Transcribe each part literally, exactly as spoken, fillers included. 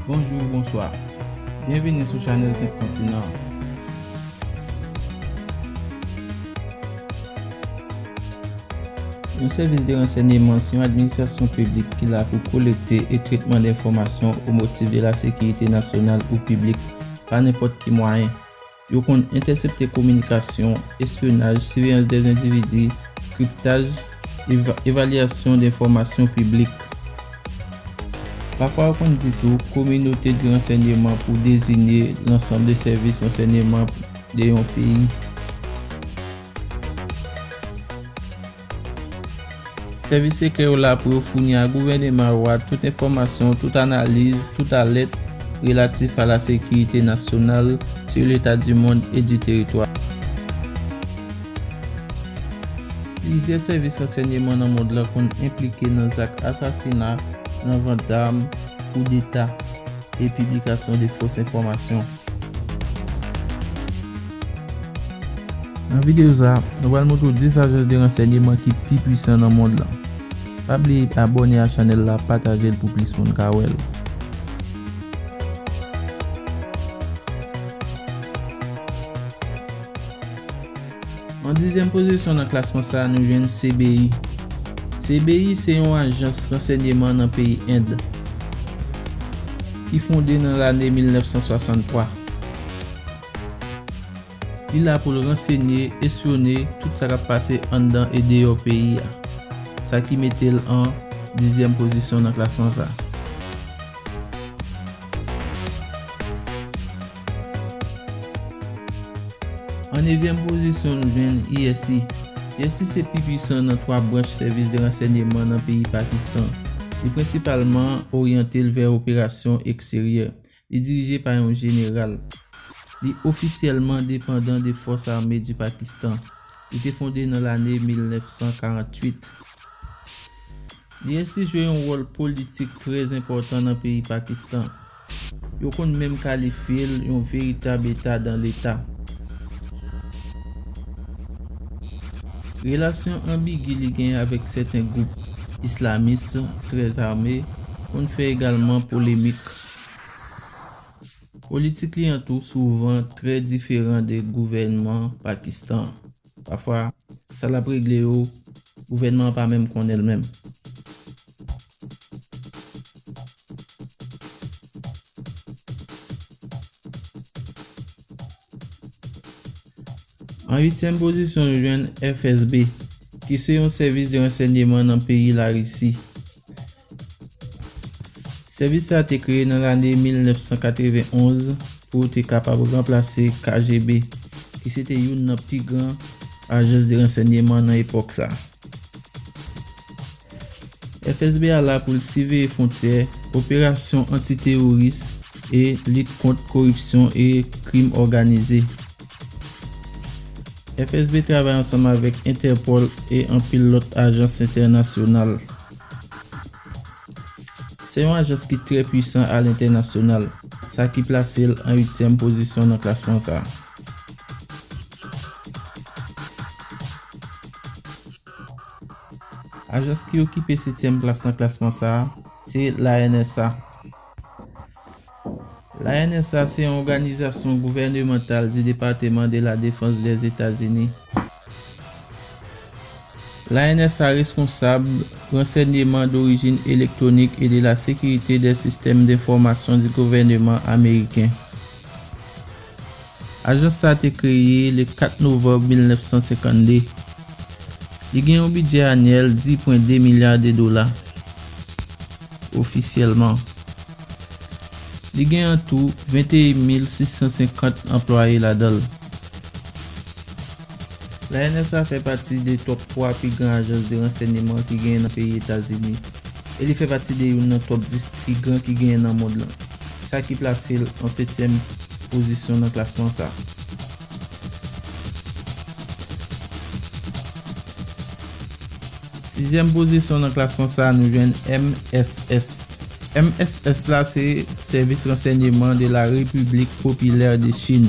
Bonjou, bonswa. Byenvini sou chanèl Senk Kontinan. Yon sèvis de ransèyman se yon administrasyon piblik ki la pou kolekte e tretman de enfòmasyon o motif de la sekirite nasyonal ou piblik pa nenpòt ki mwayen. Yo konn entèsepte kominikasyon, espyonaj, siveyans de endividi, kriptaj, eva- evalyasyon de enfòmasyon piblik. Pafwa yo konn di tou kominote di ransèyman pou deziye lansanm de sèvis ransèyman de yon peyi. Sèvis sekrè yo la pou yo founi a gouvènman yo a tout enfòmasyon, tout analiz, tout alèt relatif a la sécurité nationale sur l'état du monde et du territoire. Plizyè sèvis ransèyman nan mond lan konn enplike nan zak asasina, nan vant zam, koudeta e piblikasyon de fos enfòmasyon. Nan videyo sa, nou pral montre w dis ajans de ransèyman ki pi pwisan nan mond lan. Pa bliye abòne a chanèl la, pataje l pou plis moun ka wè l. An dizyèm pozisyon nan klasman sa a, nou jwenn C B I. C B I se yon ajans ransèyman nan peyi End ki fonde nan lane mil nèf san swasanntwa. Li la pou l ranseye, espyone tout sa k ap pase anndan e deyò peyi a, sa ki mete l an dizyèm pozisyon nan klasman sa. An nevyèm pozisyon, nou jwenn I S I. I S I se pi pwisan nan twa branch sèvis de ransèyman nan peyi Pakistan. Li prensipalman oryante l vè operasyon eksteryè. Li dirije pa yon jeneral. Li ofisyèlman depandan de Fòs Ame di Pakistan. Li te fonde nan lane mil nèf san karanntuit. I S I jwe yon wòl politik trè enpòtan nan peyi Pakistan. Yo konn menm kalifye l yon veritab eta dan leta. Relasyon anbigi li genyen avèk sèten gwoup islamis trè ame konn fè egalman polemik. Politik li an tou souvan trè diferan de gouvènman Pakistan. Pafwa, sa l ap regle yo, gouvènman an pa menm konnen l menm. An uityèm pozisyon, nou jwenn F S B, ki se yon sèvis de ransèyman nan peyi Larisi. Sèvis sa a te kreye nan lane mil nèf san katrevenn onz pou te kapab ranplase K G B, ki se te youn nan pi gran ajans de ransèyman nan epòk sa. F S B a la pou l siveye fwontyè, operasyon antiteworis e lit kont koripsyon e krim òganize. F S B travay ansanm avèk Entèpòl e anpil lòt ajans entènasyonal. Se yon ajans ki trè pwisan alentènasyonal, sa ki plase l an uityèm pozisyon nan klasman sa a. Ajans ki okipe setyèm plas nan klasman sa a, se la N S A. La N S A se yon òganizasyon gouvènemantal di Département de la Défense des États-Unis. La N S A reskonsab ransèyman dorijin elektwonik e de la sekirite dè sistèm denfòmasyon di gouvèneman ameriken. Ajans sa te kreye le kat novanm mil nèf san senkannde. Li gen yon bidjè anyèl dis pwen de milya de dola ofisyèlman. Li gen an tou venteyen mil sis san senkant anplwaye ladan l. La N S A fè pati de tòp twa pi gran ajans de ransèyman ki genyen nan peyi Etazini, e li fè pati de youn nan tòp dis pi gran ki genyen nan mond lan, sa ki plase l an setyèm pozisyon nan klasman sa. Sizyèm pozisyon nan klasman sa, nou jwenn M S S. M S S la se Service Renseignement de la République Populaire de Chine.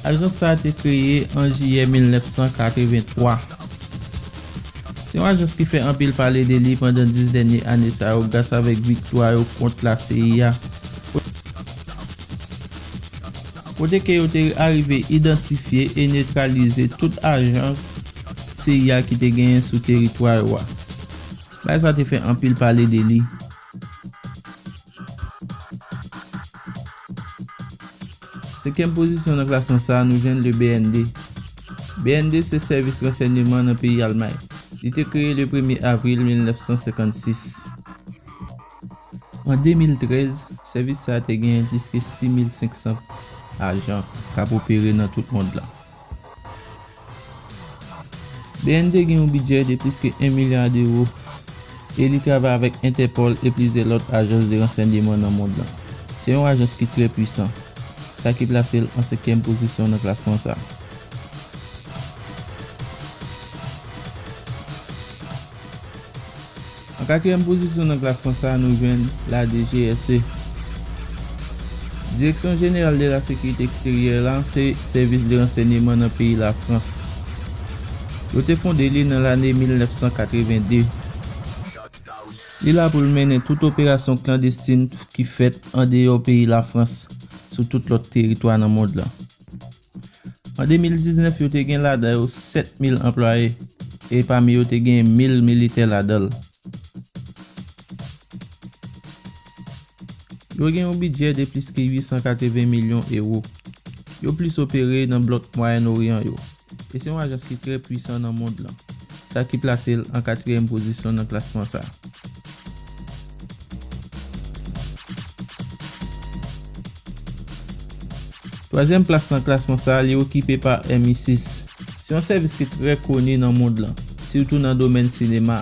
Ajans sa a te kreye an jiyè mil nèf san katrevenntwa. Se yon ajans ki fè anpil pale de li pandan dis dènye ane sa yo gras avèk viktwa yo kont la C I A. Kote ke yo te arive idantifye e netralize tout ajan C I A ki te genyen sou teritwa yo a. Bagay sa te fè anpil pale de li. Senkyèm pozisyon nan klasman sa a, nou jwenn le B N D. B N D se sèvis ransèyman nan peyi Almay. Li te kreye le premye avril mil nèf san senkannsis. An de mil trèz, sèvis sa a te genyen plis ke sis mil senk san ajan k ap opere nan tout mond lan. B N D gen yon bidjè de plis ke en milya de ewo e li travay avèk Entèpòl e plizyè lòt ajans de ransèyman nan mond lan. Se yon ajans ki trè pwisan, sa ki plase l an senkyèm pozisyon nan klasman sa a. An katriyèm pozisyon nan klasman sa a, nou jwenn la D G S E. Direksyon Jeneral de la Sekirite Eksteryè la se sèvis de ransèyman nan peyi Lafrans. Yo te fonde li nan lane mil nèf san katreven de. Li la pou l mennen tout operasyon klandestin ki fèt andeyò peyi Lafrans sou tout lòt teritwa nan mond lan. An de mil diznèf, yo te gen ladan yo sèt mil anplwaye, e pami yo te gen mil militè ladan l. Yo gen yon bidjè de plis ke uit san katreven milyon ewo. Yo plis opere nan blòk Mwayen Oryan yo. E se yon ajans ki trè pwisan nan mond lan, sa ki plase l an katriyèm pozisyon nan klasman sa a. Twazyèm plas nan klasman sa a, li okipe pa M I sis. Se yon sèvis ki trè koni nan mond lan, sitou nan domèn sinema.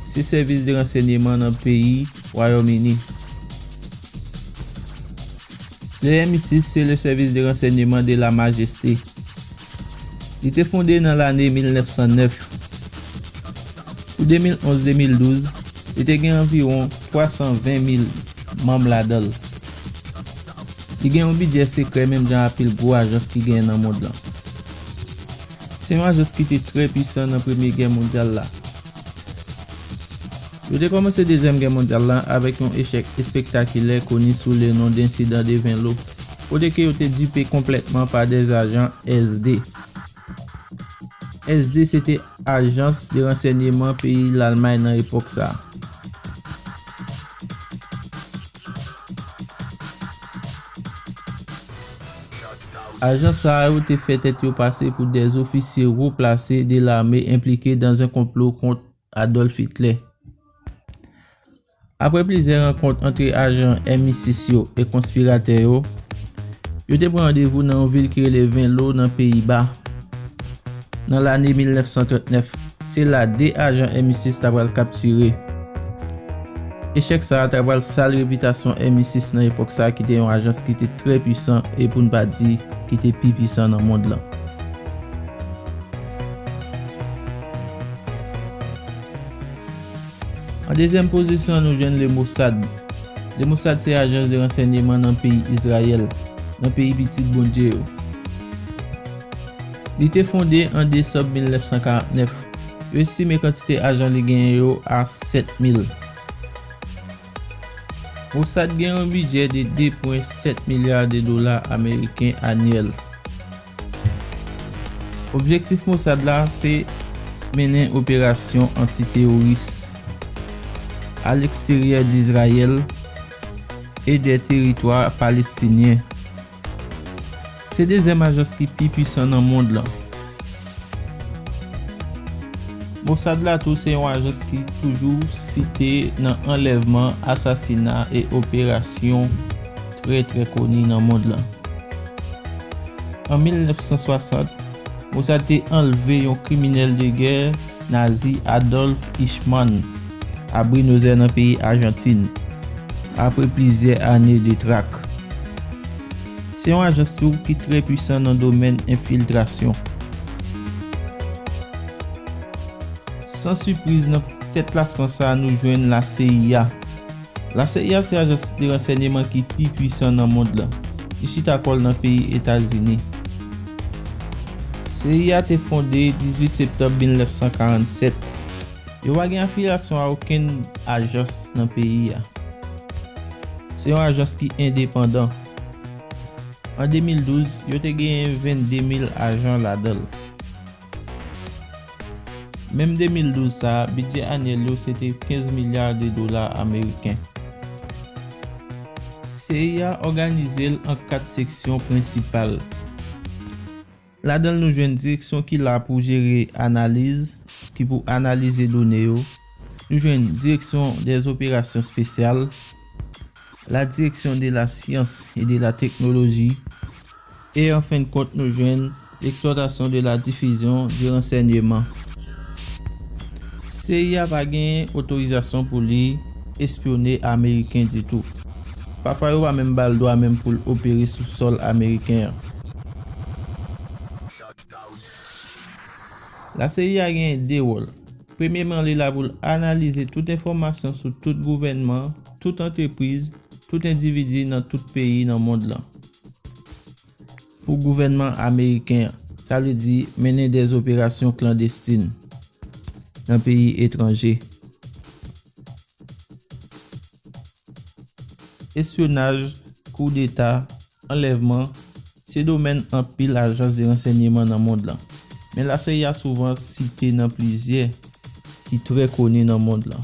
Se sèvis de ransèyman nan peyi Wayòm Ini. Le M I sis se le service de renseignement de la Majesté. Li te fonde nan lane mil nèf san nèf. Pou de mil onz de mil douz, li te gen anviwon twa san ven mil manm ladan l. Li gen yon bidjè sekrè menm jan apil gwo ajans ki genyen nan mond lan. Se yon ajans ki te trè pwisan nan Premye Gè Mondyal la. Yo te kòmanse Dezyèm Gè Mondyal la avèk yon echèk espektakilè koni sou le non de ensidan de venlo, kote ke yo te dipe konplètman pa dè ajan S D. S D se te ajans de ransèyman peyi Lalmay nan epòk sa a. Ajan sa yo te fè tèt yo pase pou dè zofisye wo plase de lame enplike dans un complot kont Adolf Hitler. Apre plizyè rankont ant ajan M I sis yo e konspiratè yo, yo te pran randevou nan yon vil ki rele Venlo nan Peyiba. Nan lane mil nèf san trant nèf, se la de ajan M I sis ta pral kaptire. Echèk sa a ta pral sal repitasyon M I sis nan epòk sa a, ki te yon ajans ki te trè pwisan e, pou n pa di, ki te pi pwisan nan mond lan. An dezyèm pozisyon, nou jwenn Le Mossad. Le Mossad se ajans de ransèyman nan peyi Izrayèl, nan peyi pitit Bondye yo. Li te fonde an desanm mil nèf san karant nèf. Yo estime kantite ajan li genyen yo a sèt mil. Mossad gen yon bidjè de de pwen sèt milya de dola ameriken anyèl. Objektif Mossad la se mennen operasyon antiteworis a leksteryè Dizrayèl e dè teritwa palestinyen. Se dezyèm ajans ki pi pwisan nan mond lan. Mossad la tou se yon ajans ki toujou site nan anlèvman, asasina e operasyon trè, trè koni nan mond lan. An mil nèf san swasant, Mossad te anlve yon kriminèl de gè nazi Adolf Eichmann a Buenos Aires nan peyi Ajantin, apre plizyè ane de trak. Se yon ajans tou ki trè pwisan nan domèn enfiltrasyon. San sipriz, nan tèt klasman sa a, nou jwenn la C I A. La C I A se ajans de ransèyman ki pi pwisan nan mond lan. Li chita kò l nan peyi Etazini. C I A te fonde dizuit septanm mil nèf san karant sèt. Yo pa gen afilyasyon a okenn ajans nan peyi a. Se yon ajans ki endepandan. An de mil douz, yo te genyen vennde mil ajan ladan l. Menm de mil douz sa a, bidjè anyèl yo se te kenz milya de dola ameriken. C I A òganize l an kat seksyon prensipal. Ladan l nou jwenn direksyon ki la pou jere analiz, ki pou analize done yo. Nou jwenn direksyon dèz operasyon espesyal, la direction de la science et de la technologie, e an fen de kont nou jwenn l'exploitation de la diffusion du renseignement. C I A pa gen otorizasyon pou li espyone Ameriken ditou. Pafwa yo pa menm ba l dwa menm pou l opere sou sòl ameriken an. La C I A gen de wòl. Premyeman, li la pou l analize tout enfòmasyon sou tout gouvènman, tout antrepriz, tout endividi nan tout peyi nan mond lan. Pou gouvènman ameriken an, sa vle di mennen dèz operasyon klandestin nan peyi etranje. Espyonaj, koudeta, anlèvman, se domèn anpil ajans de ransèyman nan mond lan. Men la C I A souvan site nan plizyè ki trè koni nan mond lan.